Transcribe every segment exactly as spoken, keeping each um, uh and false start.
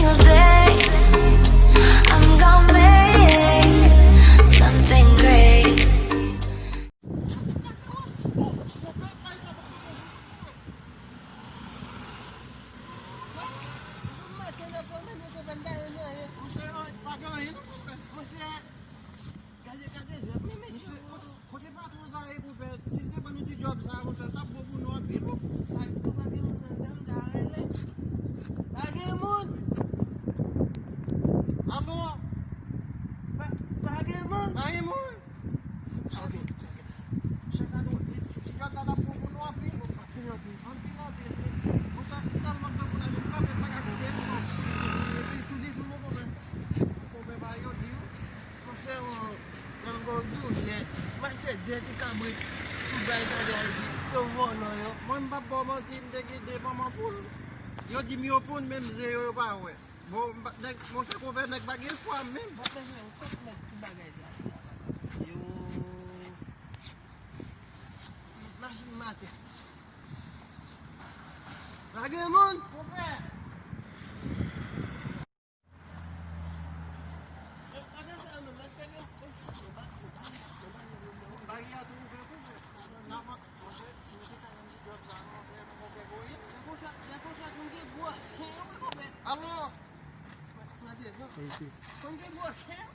Today, I'm gonna make something great. Gade, gade, zèb, men mesye, kote, kote patwon sa ye pou fè? Si l te ban nou ti djòb sa, monchè, l t ap bon pou nou anpil. Pa, pa gen moun anndan, m ta rele. Pa gen moun. Alo? Pa, pa gen moun. Pa gen moun. Sa gen, sa gen. Monchè, patwon, ti, ti djòb sa t ap bon pou nou anpil. Anpil, anpil. Anpil, anpil. Monchè, tèlman k tankou n ap kanpe, pa ka kanpe ankò. Epi, tou di, tou nou konpè. Konpè pa yo di yo. Monchè, nan gòl tou chè, mete de ti kabrit sou bay gade Ayiti, yo vòlò yo. Mwen, m p ap ba w manti, m te gen de manman poul. Yo di m yo ponn, men m ze yo, yo pa wè. Bon, m pa, nèg, monchè, konpè, nèg pa gen espwa menm. Mwen, mwen, mwen, mwen, tout bagay te achte la, papa. Yo, machin m atè. Pa gen moun. Konpè. Bagay a tou ouvè pou fè. Nan, monchè, si nou te ka jwenn ti djòb sa, monchè, monchè Goyim. Lè konsa, lè konsa, konn gen gwo chen, wi, konpè. Alo! Konn gen gwo chen.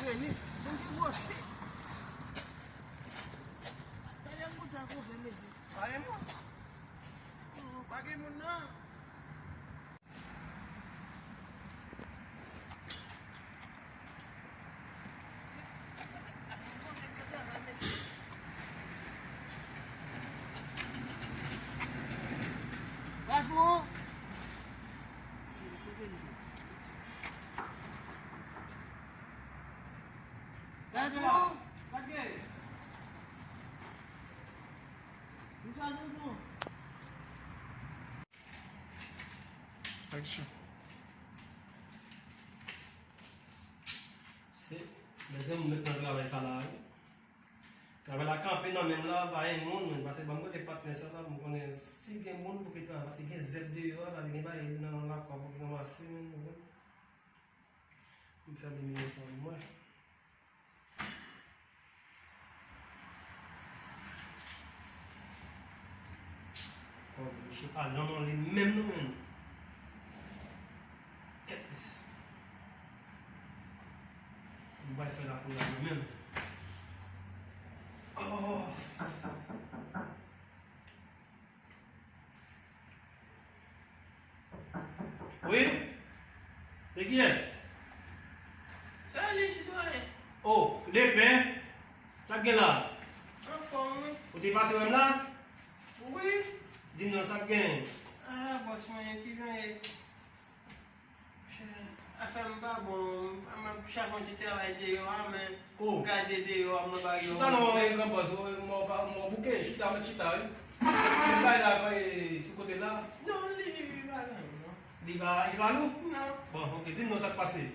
Rele, konn gen gwo chen. Gade kouta konpè, mesye. Pa gen moun. Pa gen moun, non. Patwon! Kote li ye? Patwon! Sa k gen? Kisa nou fè? Aksyon. Se, mezanmi, m met nan travay sa la, wi. Travay la kanpe nan men m la, pa gen moun, men pase ban m kote patnè sa la, pou m konnen si gen moun pou ki travay, pase gen zèb deyò a, pase gen bagay nan lakwa pou ki ranmase, men, ou konprann? M fèmen nimewo sa pou mwen. Kòm misye pa janm anle menm non, menm. Kèt mesye. M bay fè la pou la menm. Oh. Wi? Se kiyès? Salut, sitwayen. Oh, Lepè. Sa k gen la? Anfòm, wi. Ou te pase wè m la? Wi. Di m non, sa k gen? Ah, bòs mwen, ki jan ye? Afè m pa bon, m ap chache yon ti travay deyò a, men Oh. Gade deyò a, mwen pa gen yon. Chita non, e, gran bòs, o, mò pa, mò bouke, chita, mèt chita, wi. Li bay la, e, sou kote la. Non, li, li pa gen, non. Li pa, li pa lou? Non. Bon, ok, di m non sa k pase.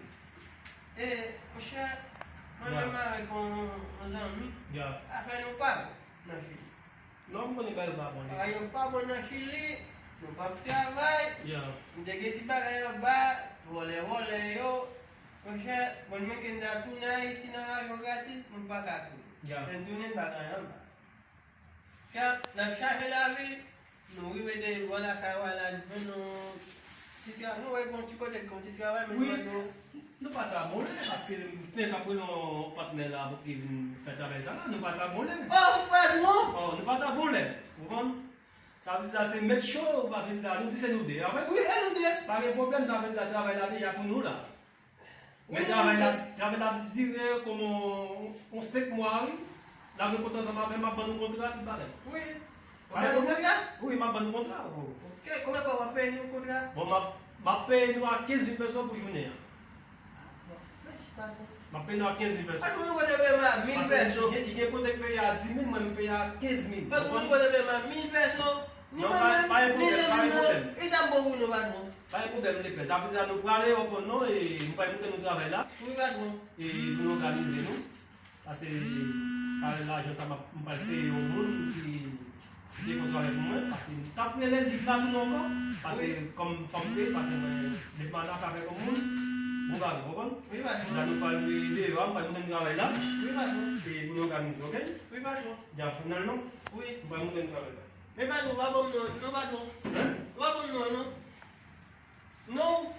E, monchè, mwen menm avèk yon, yon zanmi, afè nou pa bon nan fini. Non, m konnen bagay yo pa bon. Bagay yo pa bon nan Chili, nou p ap travay. Yeah. M te gen ti bagay anba, vòlè, vòlè yo. Monchè, bon, men ke n ta tounen Ayiti nan avyon gratis, nou pa ka tounen. Yeah. Men tounen bagay anba. Kè, n ap chache lavi, nou rive de bò lakay w la, nou jwenn yon ti tra-, nou wè gon ti kote, gon ti travay, men nou wè nou Nou pa ta bon lè, paske m fenk ap rele yon patnè la pou ki vin fè travay sa la, nou pa ta bon lè. Oh, patwon! Oh, nou pa ta bon lè, ou konprann? Sa vle di sa se mèt cho, ou pa vle di sa, nou di se nou de, a vre? Wi, e nou de. Pa gen pwoblèm, sa vle di sa travay la deja pou nou la. Men travay la, travay la ap dire kòman yon senk mwa, wi. N ap gen kontra ansanm avè m, m ap ban nou kontra, tout bagay. Wi. Ou ban nou kontra? Wi, m ap ban nou kontra, bro. Ok, konbyen kòb w ap peye nou kontra? Bon, m ap, m ap peye nou a kenz mil pèso pou jounen an. Ah, bon. Mèsi, patwon. M ap peye nou a kenz mil pèso. Patwon, nou pote peye m a mil pèso. Paske li gen, li gen kote k peye a dis mil, mwen m peye a kenz mil. Patwon, nou pote peye m a mil pèso. Non, pa, pa gen pwoblèm, pa gen pwoblèm. E sa bon pou nou, patwon. Pa gen pwoblèm, Lepè. Sa vle di nou prale, ou konprann non, e nou pral montre nou travay la. Wi, patwon. E pou nou òganize nou. Paske, pale lajan sa, m ap, m pral peye yon moun ki, Li fè travay pou mwen, paske m t ap rele li, li pa tounen ankò, paske kòm fanm se, paske mwen, depi m atake avèk yon moun, bon bagay, w konprann? Wi, patwon. La nou pral rive deyò a, m pral montre n travay la. Wi, patwon. E pou nou òganize, oke? Wi, patwon. Dja finalman, wi, m pral montre n travay la. Men patwon, pa ban m non, non, patwon. Hein? Pa ban m non, non. Non.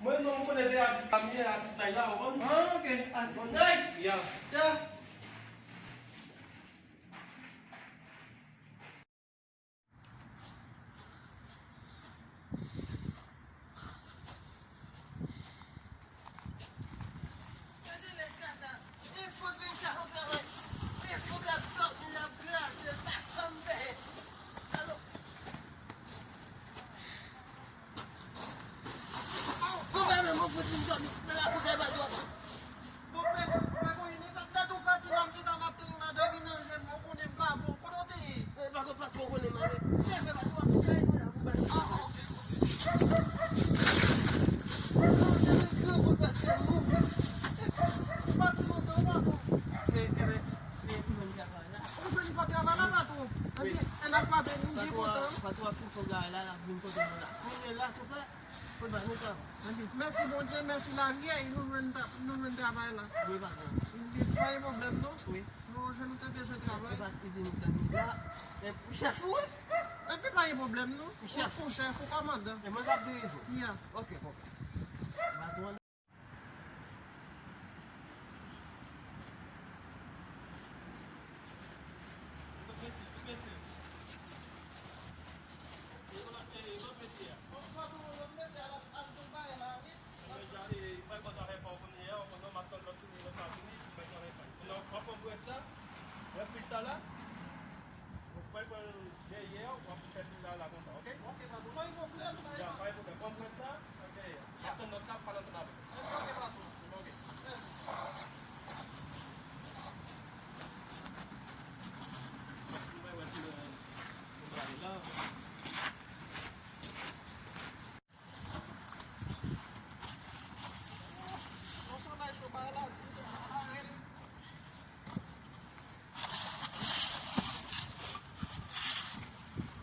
Mwen, non, m konnen se atis la m ye, atis Nay la, w konprann? Ah, ok. Atis Nay. Ya. Ya. Bon, pa menm, mwen fout vin dòmi nan lakou kay patwon. Bon, men, mwen konn li pa t dat ou pati la, m chita m ap tann ou la, dòmi nan je m, ou konnen m pa bon. Kote w te ye? E, pa kot patwon konnen m ale. Se vre, patwon ap vin kay nou la pou bal. Ah, ah. Patwon, se vre, gran bout patwon. Ou pa tou lontan, ou pa tou. E, e, e, e, ou menm travay la. Ou jwenn pa travay la, patwon. Wi. Ebyen, e n ap frape, nou byen kontan. Patwon ap fin fè bagay la, l ap vin kote nou la. Kounye a la, souple. Mèsi Bondye, mèsi lavi a, nou jwenn ta-, nou jwenn travay la. Wi, patwon. Li pa gen pwoblèm non. Wi. Nou jwenn nou te bezwen travay. E pa ki di nou tann li la. E chèf ou wi? Epi pa gen pwoblèm non. Chèf. Ou chèf, ou kòmandan. E mwen k ap dirije w. Ya. Ok, ok. Patwon. Ou pral pran brèd sa, lè fil sa la, ou pral pran dèyè, w ap fè fil la, la konsa, oke? Ok, patwon. Pa gen pwoblèm, pa gen pwoblèm. Ya, pa gen pwoblèm. Pran brèd sa, oke. Ya. Ap tann nòt la, pale ansanm avè m. Ok, patwon. Ok. Mèsi. Mwen wè si, euh, ou prale la. Yon solèy cho, bagay la di, bagay la rèd.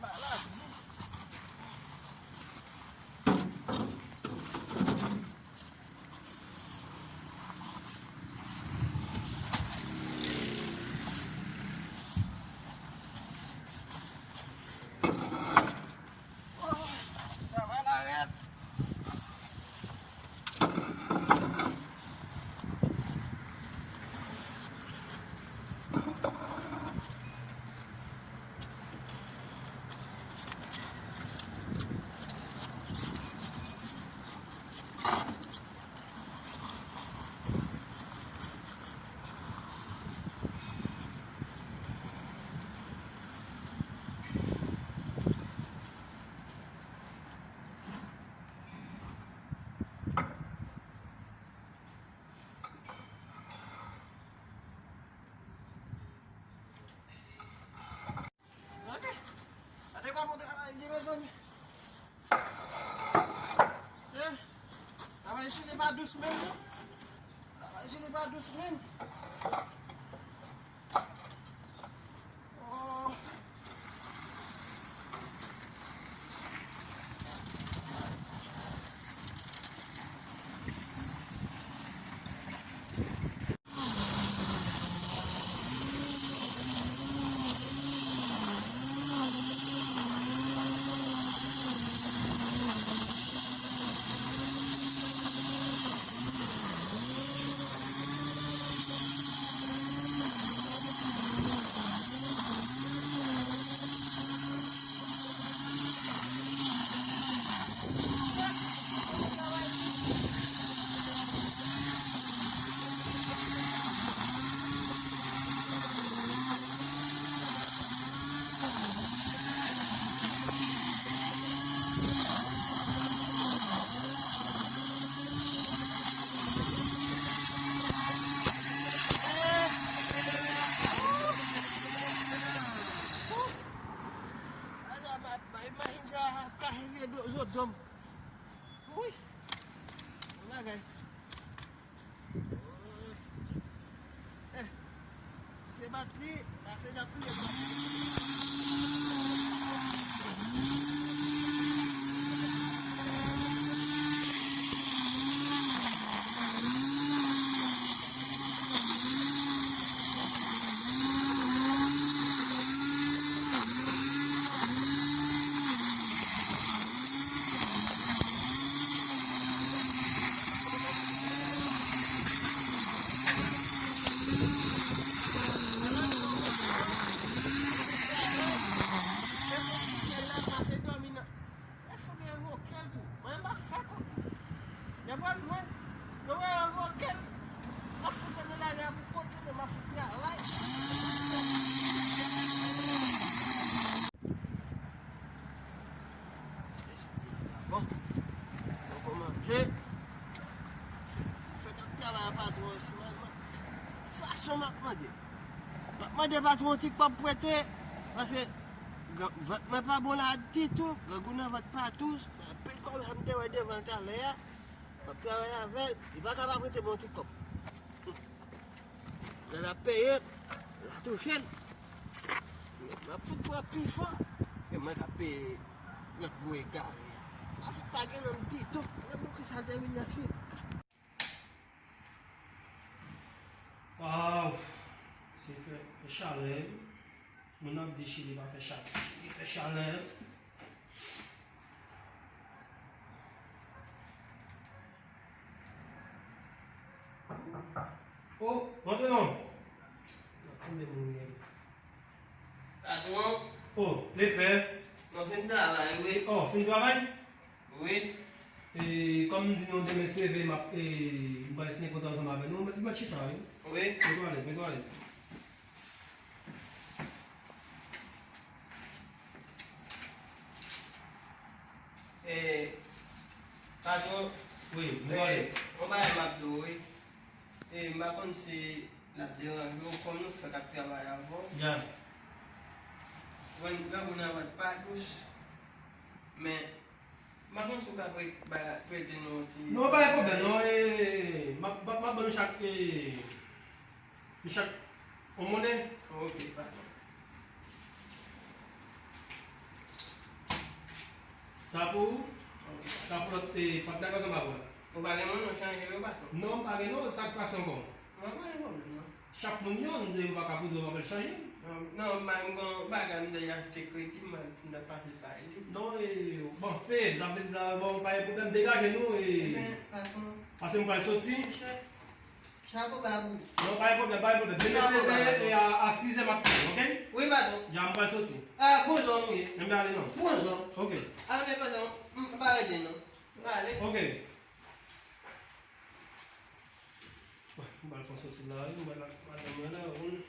Bagay la di. Travay la rèd. Gade kòman travay di, mezanmi. Se, travay Chili pa dous menm, non. Travay Chili pa dous menm. Oh. Machin sa ap kache vye zo do m. Wi. Bon bagay. Eh, se bat li, la fè dat li. M ap mande. M ap mande patwon yon ti kòb prete, paske gran- vant mwen pa bon la ditou, grangou nan vant pa dous, anpil kòb sa m te wè devan l talè a, m ap travay avè l, li pa ka pa prete m yon ti kòb. Lè l ap peye, l a touche l. M ap fout pran pi fò ke mwen k ap peye lòt gwo egare a. M ap fout pa gen nanm ditou, nan poukisa l te vin nan Chili. Waw, se fè, fè chalè wi. Moun ap di Chili pa fè chalè. Chili fè chalè. Oh, rantre non. Nan konbyen moun gen? Patwon. Oh, lefè. Mwen fin travay, wi. Oh, fin travay? Wi. E, kòm m di nou, demen se ve, m ap, e, m pral siyen kontra ansanm avè nou. Ou mèt, ou mèt chita, wi. Wi. Mete w alèz, mete w alèz. E, patwon. Wi, mete w alèz. E, yon bagay m ap di w, wi. E, m pa konn si l ap deranje w, kòm nou fèk ap travay avè w. Ya. Mwen, grangou nan vant pa dous, men m pa konn si w ka pre- ba- prete nou yon ti. Non, pa gen pwoblèm, non, e, m ap, m ap, m ap ban nou chak, e, nou chak yon monnen. Ok, patwon. Sa pou ou, ok, sa pou lòt, e, patnè k ansanm avè w la. Ou pa gen monnen w chanje yo, patwon? Non, m pa gen non, sa k pase ankò? Non, pa gen pwoblèm, non. Chak moun yon, m di yo pa ka vote, yo pa pral chanje. Non, non, m pa, m gon bagay m deja achte kredi, m al, m t ap pase l bay li. Non, e, bon, peye, sa vle di la, bon, pa gen pwoblèm, degaje nou, e. Ebyen, patwon. Pase m pral soti. Monchè, chapo ba ou. Non, pa gen pwoblèm, pa gen pwoblèm. Demen se ve, e, a, a sizè m ap peye, ok? Wi, patwon. Ya, m pral soti. A, bon zòm, wi. Enben, ale non. Bon zòm. Ok. A, men patwon, m pa rete, non. M ale. Ok. M pral pran soti la, wi, m pral ak madanm mwen la, ou konn.